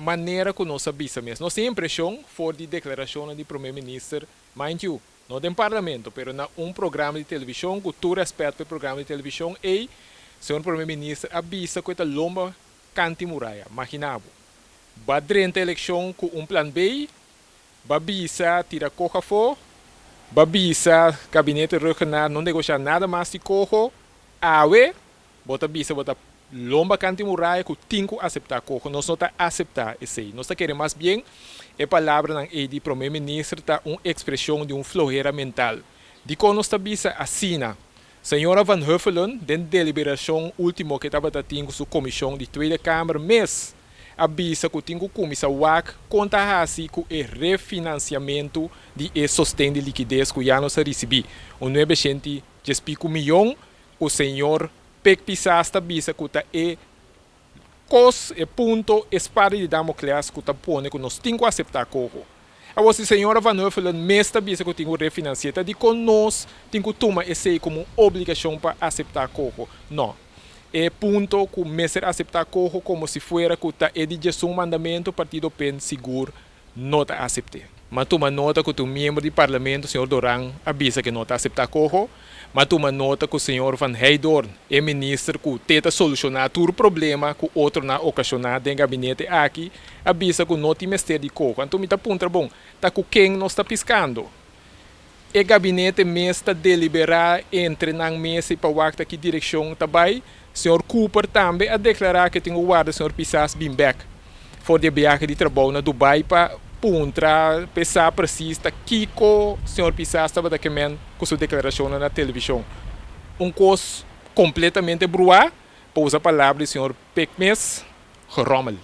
Manera ku nos a bisa mes, nos tin impreshon for di deklarashonnan di Prome Minister, mind you, no den Parlamento, pero na un programa di televishon, ku tur rèspèt pa e programa di televishon ei, señor Prome Minister a bisa ku e ta lomba kanti muraya. Magina bo. Ba drenta elekshon ku un plan B, ba bisa tira koho afó, ba bisa Gabinete Rhuggenaath no negoshá nada mas di koho, awe bo ta bisa bo ta lomba kanti muraya ku tin ku aseptá koho. Nos no ta aseptá esei. Nos ta kere mas bien e palabranan ei di Prome Minister ta un ekspreshon di un flohera mental. Dikon nos ta bisa asina? Señora Van Huffelen den deliberashon último ku e tabata tin ku su komishon di Tweede Kamer mes a bisa ku tin ku kuminsá wak kon ta hasi ku e refinansiamentu di e sosten di likides ku ya nos a risibí, un nuebeshenti djespiku miyon ku señor Pek Pisas ta bisa ku ta e kos, e punto, e spada di Damocles ku ta pone ku nos tin ku aseptá koho. Awor si señora Van Huffelen mes ta bisa ku tin ku refinansié, ta dikon nos tin ku tuma esei komo un obligashon pa aseptá koho? No. E punto ku mester aseptá koho komo si fuera ku ta e di djesun mandamentu, Partido pen sigur no ta asept'é. M'a tuma nota ku ta un miembro di Parlamento, señor Doran, a bisa ku e no ta aseptá koho. M'a tuma nota ku señor Van Heydoorn, e minister ku te ta solushoná tur problema ku otronan a okashoná den gabinete aki, a bisa ku no tin mester di koho. Anto mi ta puntra bon, ta ku ken nos ta piskando? E gabinete mes ta deliberá entre nan mes i pa wak ta ki direkshon ta bai. Señor Cooper tambe a deklará ku e tin ku warda señor Pisas bin bèk for di e biahe di trabou na Dubai pa puntra p'e sa presis ta kiko señor Pisas tabata ke men ku su deklarashonnan na televishon. Un kos kompletamente bruá, pa usa palabra di señor Pek mes, gerommel.